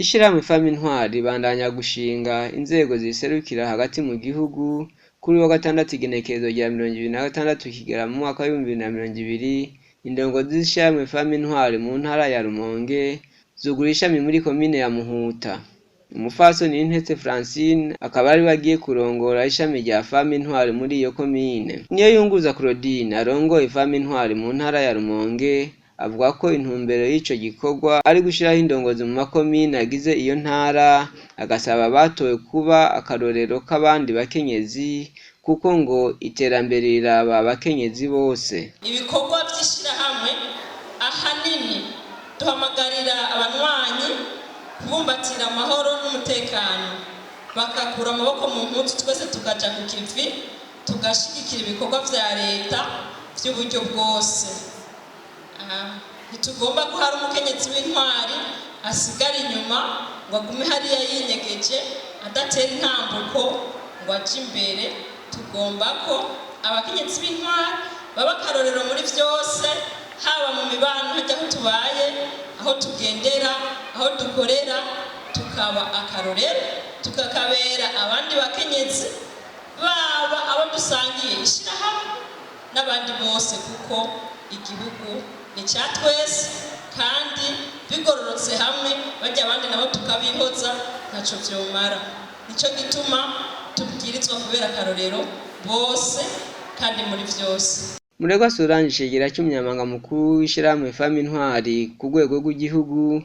Ishirahamwe Femme Intwari ribandanya gushinga inzego ziserukira hagati mu gihugu. Kuri wa gatandatu, igenekerezo rya 26 kigera mu mwaka wa 2020, indongozi z'ishirahamwe Femme Intwari mu ntara ya Rumonge zugura ishami muri komine ya Muhuta. Umupfasoni Ntetse Francine akaba ariwe agiye kurongora ishami rya Femme Intwari muri iyo komine. Niyo yunguza Claudine arongoye Femme Intwari mu ntara ya Rumonge avuga ko intumbero y'ico gikorwa ari gushiraho indongozi mu makomine agize iyo ntara, agasaba abatowe kuba akarorero k'abandi bakenyezi, kuko ngo iterambere riraba abakenyezi bose. Ibikorwa by'ishyirahamwe, ahanini duhamagarira abanywanyi kubumbatira amahoro n'umutekano, bakakura amaboko mu mpuzu, twese tukaja ku kivi, tugashyigikira ibikorwa vya leta by'uburyo bwose. Ntitugomba ko hari umukenyezi w'intwari asigara inyuma ngo agume hariya yinyegeje, adatera intambuko ngo aje imbere. Tugomba ko abakenyezi b'intwari baba akarorero muri byose, haba mu mibano hajya, aho tubaye, aho tugendera, aho dukorera, tukaba akarorero, tukakabera abandi bakenyezi, baba abo dusangiye ishyirahamwe n'abandi bose, kuko igihugu ni icya twese, kandi bigororotse hamwe bajya abandi nabo tukabihoza, ntacyo byomara. Nicyo gituma tubwirizwa kubera akarorero bose kandi muri byose. Muregwa Solange, icegera c'umunyamabanga mukuru w'ishirahamwe Femme Intwari ku rwego rw'igihugu,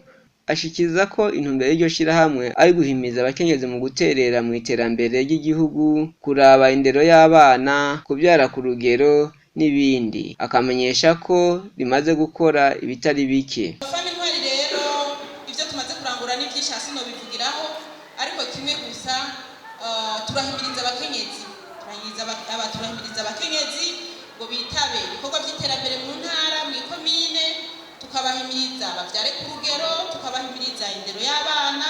ashikiriza ko intumbero y'iryo shirahamwe ari guhimiza abakenyezi mu guterera mu iterambere ry'igihugu, kuraba indero y'abana, kubyara ku rugero n'ibindi, akamenyesha ko rimaze gukora ibitari bike. Femme Intwari rero, ibyo tumaze kurangura ni byinshi, hasi nobivugiraho, ariko kimwe gusa, turahimiriza abakenyezi, turahimiriza abakenyezi ngo bitabe ibikorwa by'iterambere mu ntara, mu ikomine, tukabahimiriza bavyare ku rugero, tukabahimiriza indero y'abana.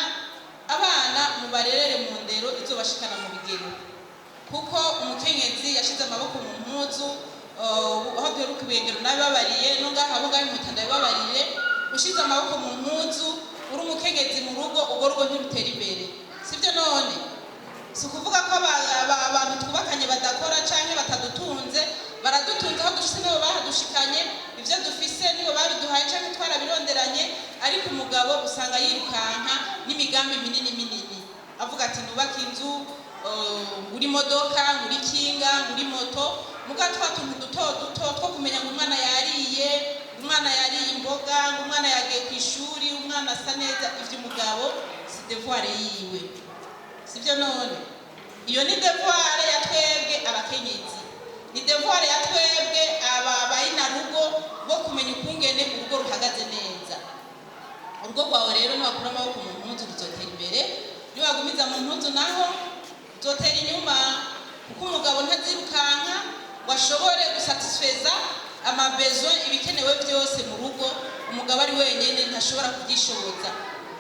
Abana mubarerere mu ndero izobashikana mu bigero, kuko umukenyezi yashize amaboko mu mpuzu, aho duheruka ibengero nabibabariye, no ngaha abo ngaho imuta ndabibabariye. Ushize amaboko mu mpuzu uri umukenyezi mu rugo, urwo rugo ntirutera imbere, sibyo? None si ukuvuga ko abantu twubakanye badakora canke batadutunze. Baradutunze, aho dushitse nibo bahadushikanye, ivyo dufise nibo babiduhaye canke twarabironderanye. Ariko umugabo usanga yirukanka n'imigambi minini minini, avuga ati: "Nubake inzu, ngura imodoka, ngura ikinga, ngura moto." Muga twa tuntu duto duto two kumenya ngo umwana yariye, ngo umwana yariye imboga, ngo umwana yagiye ku ishuri, umwana asa neza, ivyo umugabo si devoir yiwe, sibyo? None iyo ni devoir ya twebwe abakenyezi, ni devoir ya twebwe aba bayinarugo bo kumenya ukungene urugo ruhagaze neza. Urugo rwawe rero, niwakura amaboko mu mpuzu ruzotera imbere, niwagumiza mu mpuzu naho ruzotera inyuma, kuko umugabo ntazirukanka ngo ashobore gusatisfeza ama besoins, ibikenewe byose mu rugo. Umugabo ari wenyine ntashobora kubyishoboza.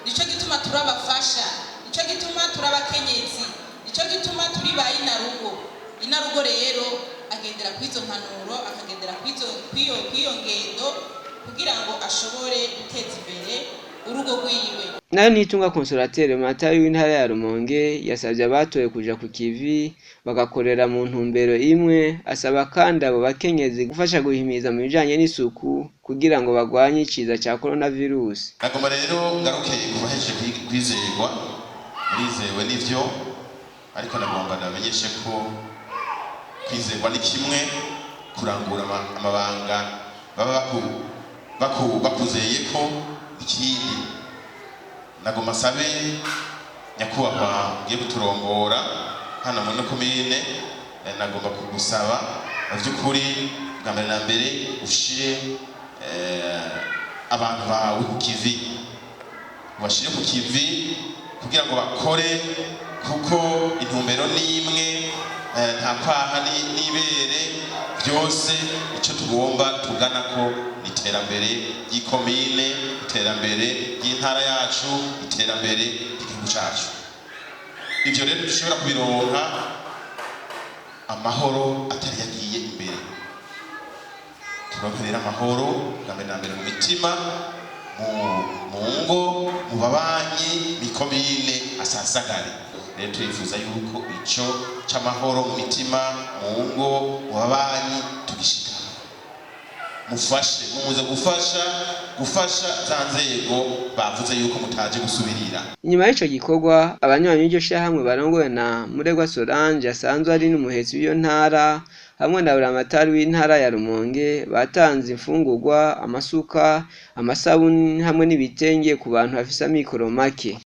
Nico gituma turabafasha, nico gituma turabakenyezi, nico gituma turi ba inarugo. Inarugo rero agendera kw'izo mpanuro, akagendera kw'iyo ngendo kugira ngo ashobore guteza imbere urugo rwiwe. Nayo Nitunga Consolateur, matayi w'intara ya Rumonge, yasabye abatowe kuja ku kivi bagakorera mu ntumbero imwe. Asaba kandi abo bakenyezi gufasha guhimiza mu bijanye n'isuku kugira ngo bagwanye ikiza ca coronavirus. Nagomba rero ngaruke ku bahejeje kwizerwa. Murizewe n'ivyo, ariko nagomba ndabamenyeshe ko kwizerwa ni kimwe, kurangura amabanga baba bakuzeye ko ikindi. Nagomba nsabe nyakubahwa ugiye kuturongora hano muri komine, nagomba kugusaba mu by'ukuri, bwa mbere na mbere ushire abantu bawe ku kivi, ubashire ku kivi kugira ngo bakore, kuko intumbero ni imwe, nta kwaha n'ibere byose. Icyo tugomba tugana ko ni iterambere ry'ikomine, iterambere ry'intara yacu, iterambere ry'igihugu cyacu. Ibyo rero dushobora kubironka amahoro atari yagiye imbere. Turonke rero amahoro bwa mbere na mbere mu mitima, mu ngo, mu babanyi. Basasagare. Rero turifuza yuko ico c'amahoro mu mitima, mu ngo, mu babanyi tugishika. Mufashe, muze gufasha, gufasha za nzego bavuze yuko mutaje gusubirira. Inyuma y'ico gikorwa, abanywanyi b'iryo shirahamwe barongowe na Muregwa Solange asanzwe ari n'umuhetsi w'iyo ntara hamwe na buramatari w'intara ya Rumonge batanze imfungurwa, amasuka, amasabuni hamwe n'ibitenge ku bantu bafise amikoro make.